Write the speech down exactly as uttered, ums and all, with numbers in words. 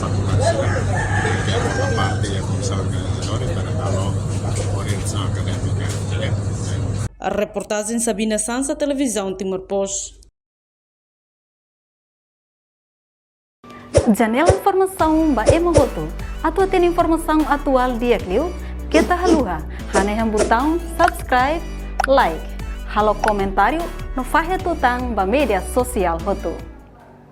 fakuldade sira, ke parte iha komisaun organizadora para halo orientasaun akadémika. Reportajen Sabina Sansa, Televizaun Timor Post. Janela informasaun ba ema hotu. Atu hatene informasaun atuál di'ak liu, keta haluha hanehan butaun subscribe, like, halo komentáriu no fahe tutan ba média sosiál hotu.